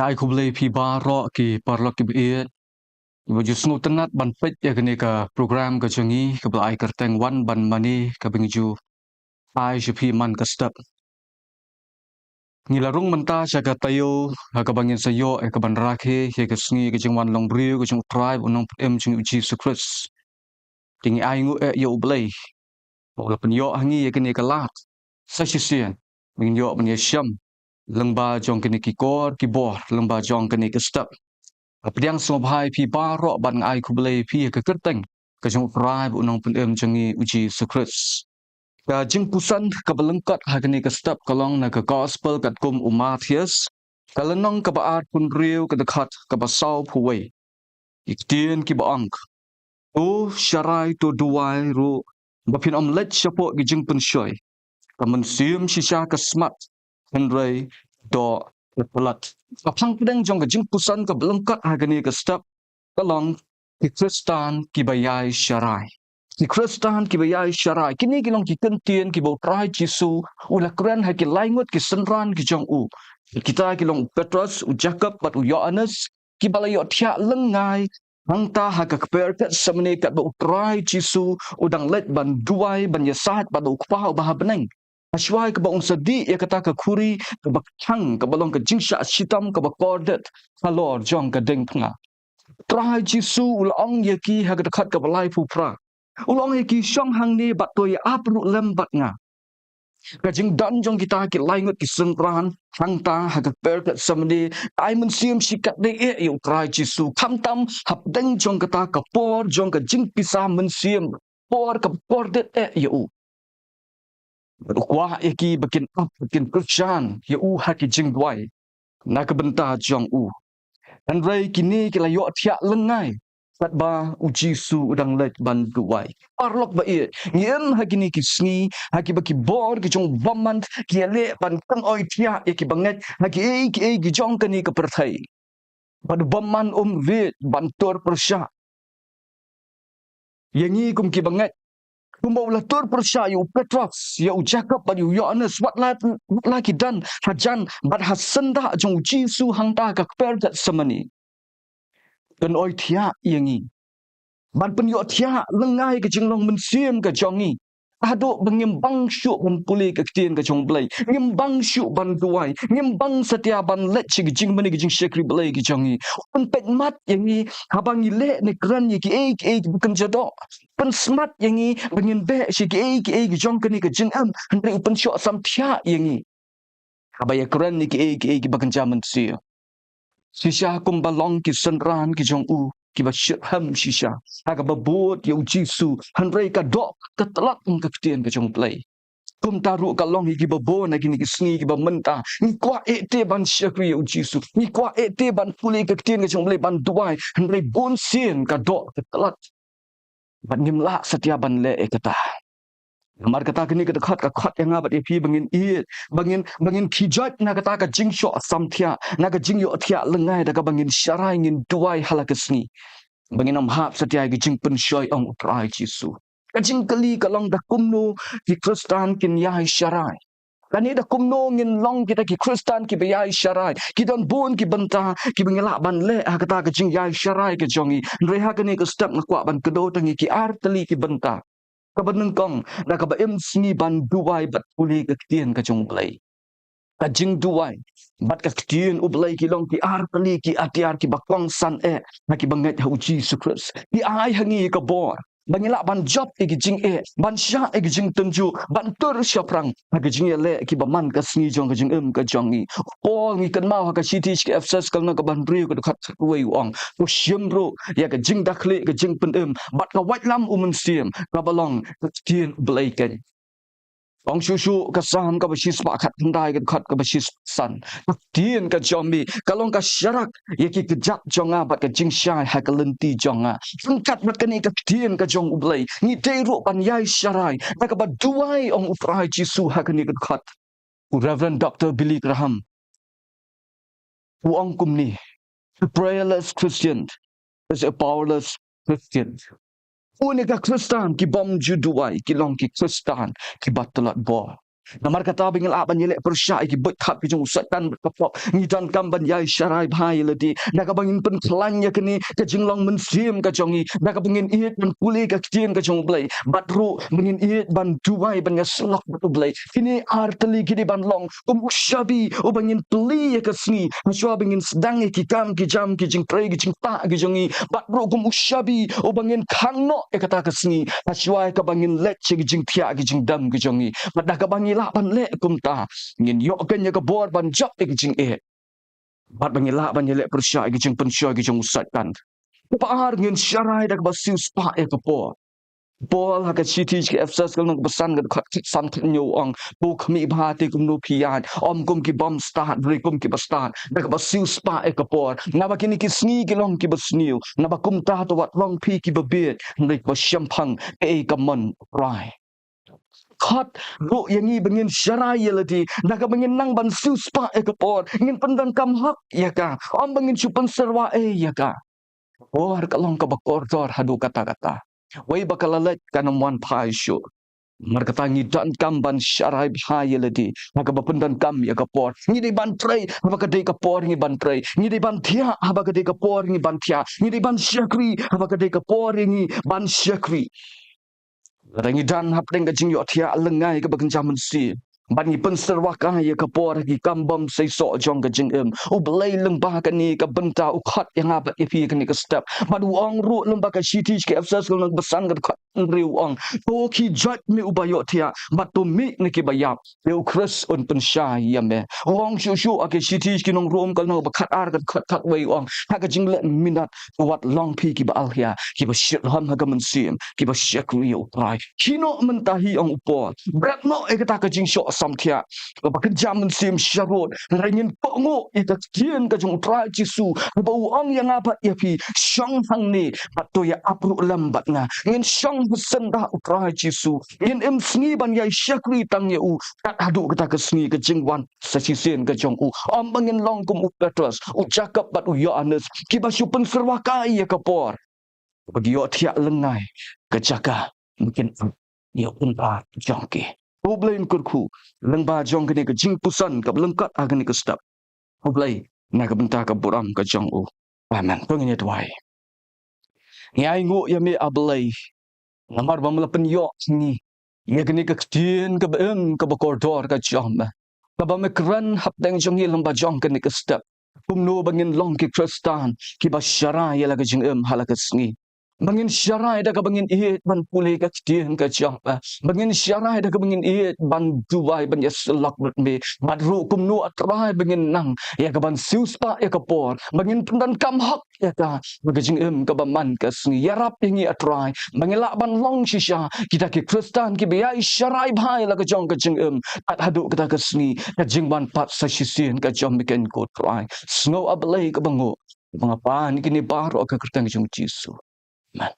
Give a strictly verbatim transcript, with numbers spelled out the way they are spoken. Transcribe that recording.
Ai khublei phi baroh ki paralok kiba ïeit. Ba ju sngewtynnat ban peit ïa kane ka program ka jong ngi kaba la ai kyrteng Wan Ban Mane kaba ngi ju ai sha phi man ka step. Ngi la rung mynta sha ka taïew ha kaba ngin sa ïoh ïa ka ban rakhe ïa ka sngi ka jingwan long briew ka jong U Trai bad U Nongpynim jong ngi U Jisu Khrist. Te ngi ai nguh eh ïa U Blei ba u la pynïoh ha ngi ïa kane ka lad sa shisien ba ngin ïoh ban ïashem lyngba jong kine ki kor ki bor, lyngba jong kane ka step. Nga pdiang sngewbha ïa phi baroh bad nga ai khublei ïa phi ha ka kyrteng ka jong U Trai bad U Nongpynim jong ngi U Jisu Khrist. Ka jingpuson kaba lyngkot ha kane ka step ka long na ka Gospel katkum u Mathaios, ka lynnong kaba arphew hynriew, ka dkhot kaba sawphew wei. Ki ktien kiba ong: To sharai, to duwai ruh, ba phin ym leit shapoh ki jingpynshoi. Ka mynsiem shisha ka smat, hynrei ka doh ka tlot. Ka phang pdeng jong ka jingpuson kaba lyngkot ha kane ka step ka long ki Khristan kiba ïai sharai. Ki Khristan kiba ïai sharai. Kine ki long ki kyntien kiba U Trai Jisu u la kren ha ki lai ngut ki synran ki jong u. Kita ki long u Petros, u Jakob bad u Ïoannis, kiba la ïohthiah lyngngai hangta ha ka kper Gethsemane katba U Trai Jisu u dang leit ban duwai, ban ïasaid bad U Kpa uba ha bneng. Hashwa kaba un sa dih ïa kata ka khuri kaba kthang, kaba long ka jingshah shitom kaba kordit halor jong ka diengphna. U Trai Jisu u la ong ïa ki ha ka dkhot kaba laiphew phra. U la ong ïa ki: Shong hangne bad to ïa ap ruh lem bad nga. Ka jingdon jong kita ki lai ngut ki synran hangta ha ka kper Gethsemane ka ai mynsiem shikatdei eh ïa U Trai Jisu, khamtam hapdeng jong kata ka por jong ka jingpisa mynsiem, por kaba kordit eh ïa u. Bad u kwah ïa ki ba kin ap, ba kin kyrshan ïa u ha ki jingduwai na ka bynta jong u. Hynrei kine ki la ïohthiah lyngngai katba U Jisu u dang leit ban duwai. Paralok ba ïeit, ngi im ha kine ki sngi ha kiba ki bor ki jong u bymman ki ïaleh ban kynoi thiah ïa ki bangeit ha kiei kiei ki jong kane ka pyrthei. Bad u bymman um rit ban tur pyrshah ïa ngi kum ki bangeit, kumba u la tur pyrshah ïa u Petros, ïa u Jakob bad ïa u Ïoannis, wat la, wat la ki don hajan bad ha syndah jong U Jisu hangta ha ka kper Gethsemane. Kynoi thiah ïa ngi, ban pynïohthiah lyngngai ka jinglong mynsiem ka jong ngi, haduh ba ngim bang shuh ban pule ka ktien ka jong U Blei, ngim bang shuh ban duwai, ngim bang satia ban leit sha ki jingmane ki jingshakri Blei ki jong ngi. Pynpeit mat ïa ngi haba ngi leh ne kren ïa kiei kiei kiba kynja doh. Pynsmat ïa ngi ba ngin beh sha kiei kiei ki jong kane ka jingim, hynrei u pynshoh samthiah ïa ngi haba ïa kren ïa kiei kiei kiba kynja mynsiem. Shisha kumba long ki synran ki jong u kiba shitrhem shisha ha kaba bud ïa U Jisu, hynrei ka doh ka tlot, ong ka ktien ka jong U Blei. Kumta ruh ka long ïa kiba bun ha kine ki sngi kiba mynta. Ngi kwah eh te ban shakri ïa U Jisu, ngi kwah eh te ban pule ka ktien ka jong U Blei, ban duwai, hynrei bunsien ka doh ka tlot. Bad ngim lah satia ban leh ïa kata. Namar kata kane ka dkhot ka khot ïa nga bad ïa phi ba ngin ïeit, ba ngin, ba ngin khie joit na kata ka jingshoh samthiah, na ka jingïohthiah lyngngai da kaba ngin sharai, ngin duwai ha la ka sngi. Ba ngin ym hap satia ïa ka jingpynshoi, ong U Trai Jisu. Ka jingkylli ka long, da kumno ki Khristan kin ïai sharai? Kane da kumno ngin long kita ki Khristan kiba ïai sharai? Ki don bun ki bynta kiba ngi lah ban leh ha kata ka jingïai sharai ka jong ngi. Hynrei ha kane ka step nga kwah ban kdew tang ïa ki ar tylli ki bynta. Kaba nyngkong, da kaba im sngi ban duwai bad pule ka ktien ka jong U Blei. Ka jingduwai bad ka ktien U Blei ki long ki ar tylli ki atiar kiba kongsan eh ha ki bangeit ha U Jisu Khrist. Ki ai ha ngi ka bor ba ngi lah ban jop ïa ki jingeh, ban shah ïa ki jingtynjuh, ban tur shaphrang ha ki jingïaleh kiba man ka sngi jong ka jingim ka jong ngi. U Paul, ngi kynmaw ha ka shithi sha ki Ephesus ka lynnong kaba hynriew ka dkhot khatwei, u ong: To shim ruh ïa ka jingdakhlieh ka jingpynim bad ka waitlam U Mynsiem, kaba long ka ktien U Blei keiñ. Ong shuh shuh ka Salm kaba shispah khatkhyndai ka dkhot kaba shispah san: Ka ktien ka jong me ka long ka sharak ïa ki kjat jong nga bad ka jingshai ha ka lynti jong nga. Ryngkat bad kane ka ktien ka jong U Blei, ngi dei ruh ban ïai sharai da kaba duwai, ong U Trai Jisu ha kane ka dkhot. U Reverend Doktor Billy Graham u ong kumne: A prayerless Christian is a powerless Christian. Une ka Khristan kibym ju duwai ki long ki Khristan kiba tlot bor. Namar kata ba ngi lah ban ïaleh pyrshah ïa ki buit khap ki jong u Soitan bad ka pop, ngi donkam ban ïai sharai bha ïa lade da kaba ngin pynkhlaiñ ïa kane ka jinglong mynsiem ka jong ngi, da kaba ngin ïeit ban pule ka ktien ka jong U Blei, bad ruh ba ngin ïeit ban duwai ban ïasyllok bad U Blei. Kine ar tylli ki dei ban long kum u shabi uba ngin plie ïa ka sngi, hashwa ba ngin sdang ïa ki kam ki jam, ki jingtrei ki jingtah ki jong ngi, bad ruh kum u shabi uba ngin khang noh ïa kata ka sngi, hashwa ïa kaba ngin leit sha ki jingthiah ki jingdem ki jong ngi. Bad da kaba ngi lah ban leh kumta, ngin ïoh kane ka bor ban jop ïa ki jingeh, bad ba ngi lah ban ïaleh pyrshah ïa ki jingpynshoi ki jong u Soitan. Kaba ar, ngin sharai da kaba siewspah ïa ka por. Paul ha ka shithi sha ki Ephesus ka lynnong ba san ka dkhot khatsan khathynñiew u ong, ko khmih bha, te kumno phi ïaid, ym kum ki bym stad, hynrei kum kiba stad, da kaba siewspah ïa ka por. Naba kine ki sngi ki long kiba sniew, naba kumta to wat long phi kiba bieit, hynrei kiba shemphang, kaei ka mon U Trai. Khot ruh ïa ngi ba ngin sharai ïa lade da kaba ngin nang ban siewspah ïa ka por, ngin pyndonkam hok ïa ka, ym ba ngin shu pynsyrwa ei ïa ka. Ka por ka long kaba kordor haduh katta katta. Wei ba ka la leit kan ym wan phai shuh. Namar kata ngi donkam ban sharai bha ïa lade ha kaba pyndonkam ïa ka por. Ngi dei ban trei haba ka dei ka por ïa ngi ban trei. Ngi dei ban thiah haba ka dei ka por ïa ngi ban thiah. Ngi dei ban shakri haba ka dei ka por ïa ngi ban shakri. Lada ngi don hapdeng ka jingïohthiah lyngngai kaba kynja mynsiem, bad ngi pynsyrwa kai ïa ka por ha ki kam bym seisoh jong ka jingim, U Blei lyngba kane ka bynta u khot ïa nga bad ïa phi ha kane ka step. Bad u ong ruh lyngba ka shithi sha ki Ephesus ka lynnong ba san ka dkhot hynriew u ong, to khie joit me uba ïohthiah, bad to mih na kiba ïap, te U Khrist un pynshai ïa me. U ong shuh shuh ha ka shithi sha ki nong Rom ka lynnong ba khatar ka dkhot khatwei u ong, ha ka jingleh minot, wat long phi kiba alhia, kiba shitom ha ka mynsiem, kiba shakri ïa U Trai. Khie noh mynta hi, ong u Paul. Bret noh ïa kata ka jingshoh samthiah kaba kynja mynsiem sharud. Hynrei ngin kohnguh ïa ka ktien ka jong U Trai Jisu, kaba u ong ïa nga bad ïa phi, shong hangne bad to ïa ap ruh lem bad nga. Ngin shong ha syndah U Trai Jisu. Ngin im sngi ban ïai shakri tang ïa u, kat haduh kata ka sngi ka jingwan sa shisien ka jong u. Ym ba ngin long kum u Petros, u Jakob bad u Ïoannis, kiba shu pynsyrwa kai ïa ka por, ba ki ïohthiah lyngngai ka jaka ba kin ap ïa u Kynrad jong ki. U Blei un kyrkhu lyngba jong kane ka jingpuson kaba lyngkot ha kane ka step, U Blei, na ka bynta ka burom ka jong u. Amen. To ngin ïa duwai. Ngi ainguh ïa me, A Blei, namar ba me la pynïoh ha ngi ïa kane ka ktien kaba im kaba kordor ka jong me, kaba me kren hapdeng jong ngi lyngba jong kane ka step, kumno ba ngin long ki Khristan kiba sharai ïa la ka jingim ha la ka sngi. Ba ngin sharai da kaba ngin ïeit ban pule ka ktien ka jong me. Ba ngin sharai da kaba ngin ïeit ban duwai ban ïasyllok bad me. Bad ruh kumno, A Trai, ba ngin nang ïa kaban siewspah ïa ka por, ba ngin pyndonkam hok ïa ka ha ka jingim kaba man ka sngi. Ïarap ïa ngi, A Trai, ba ngin lah ban long shisha kita ki Khristan kiba ïai sharai bha ïa la ka jong ka jingim, kat haduh kata ka sngi ka jingwan pat sa shisien ka jong me, ko Trai. Sngew, A Blei kaba nguh. Ba nga pan ïa kine baroh ha ka kyrteng jong u Jisu. Amen.